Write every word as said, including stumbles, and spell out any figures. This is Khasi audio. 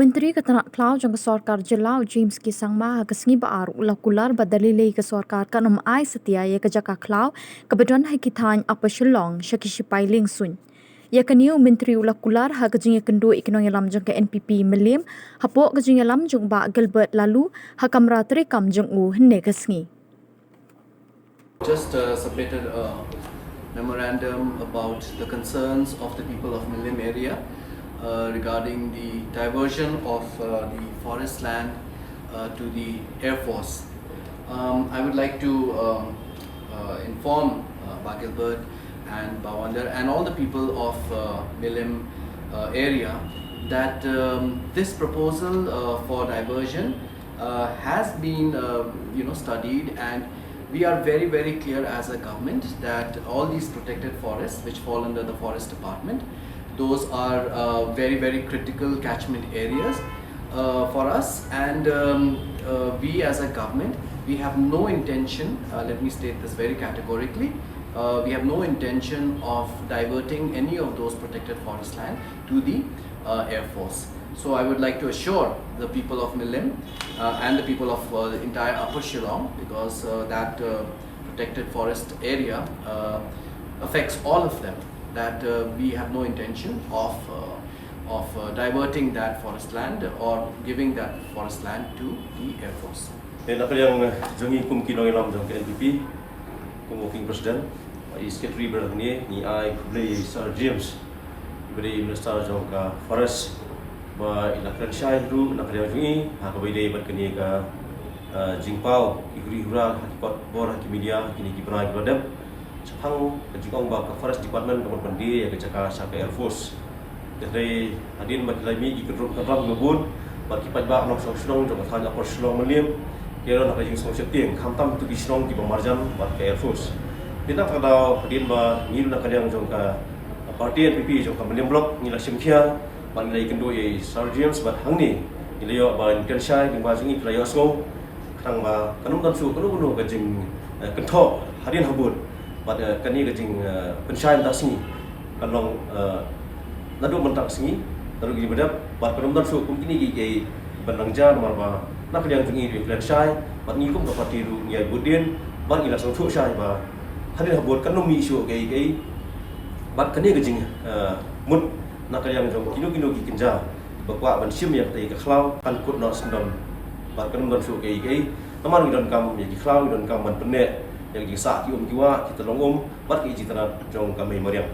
Myntri ka tnat khlaw jong ka sorkar jylla u James K Sangma ha ka sngi ba ar u la kular ba da lei lei ka sorkar kan ym ai satia ïa ka jaka khlaw kaba don ha ki thaiñ Upper Shillong sha ki shipai liengsuiñ. Ïa kane u Myntri u la kular ha ka jingïakynduh ïa ki nongïalam jong ka N P P Mylliem hapoh ka jingïalam jong u Bah Gilbert Laloo ha kamra treikam jong u hynne ka sngi. Just uh, submitted a memorandum about the concerns of the people of Mylliem area uh, regarding the diversion of uh, the forest land uh, to the Air Force. Um, I would like to um, uh, inform uh, Bah Gilbert and Bah Wonder and all the people of uh, Mylliem uh, area that um, this proposal uh, for diversion uh, has been uh, you know studied, and we are very, very clear as a government that all these protected forests which fall under the forest department, those are uh, very, very critical catchment areas uh, for us, and um, uh, we as a government, we have no intention, uh, let me state this very categorically, uh, we have no intention of diverting any of those protected forest land to the uh, Air Force. So I would like to assure the people of Mylliem uh, and the people of uh, the entire Upper Shillong, because uh, that uh, protected forest area uh, affects all of them, that uh, we have no intention of uh, of uh, diverting that forest land or giving that forest land to the Air Force. Te na ka liang jong ngi kum ki nongïalam jong ka N P P, kum working president, i secretary brother ngi, ngi ai khublei Sir James, i ba dei minister jong ka forest, ba i la kren shai ruh na ka liang jong ngi ha kaba ïadei bad kane ka jingpaw, i huri hura ha ki kot bor, ha ki media, ha kine ki bnai ki ba dep. Shaphang ka jingong ba ka forest department ka mut ban die ïa ka jaka sha ka Air Force. Te hynrei hadien ba ki la mih ki kynrup kynram kiba bun bad ki paidbah nongshong shnong jong ka thaiñ Upper Shillong Mylliem, ki ïaroh na ka jingsngewsih tieng khamtam kito ki shnong kiba marjan bad ka Air Force. Te na kata ka daw hadien ba ngi ruh na ka liang jong ka party N P P jong ka Mylliem Block ngi la shim khia bad ngi la ïakynduh ïa i Sir James bad hangne ngi la ïoh ba ngi kren shai, ngi ba jong ngi ki la ïohsngew. Khnang ba kan ym don shuh kano kano ka jing eh, kynthoh hadien habud. Bad eh, kane ka jing eh, pynshai mynta ka sngi kan long eh, naduh mynta ka sngi, naduh ka jing ba dep, bad kan ym don shuh kum kine ki kiei ban nang jia namar ba na ka liang jong ngi ruh ngi kren shai bad ngi kum ka party ruh ngi ïai bud dien bad ngi la sngewthuh shai ba hadien habud kan ym mih shuh kiei kiei. Bad kane ka jing eh, mut na ka liang jong kino kino ki kynja ba kwah ban shim ïa kata ïa ka khlaw kan kut noh syndon bad kan ym don shuh kiei kiei. Namar ngi donkam ïa ki khlaw, ngi donkam ban pynneh ïa ki jingsah ki um ki wah, ki tyllong um bad ki jingtynnat jong ka mei mariang.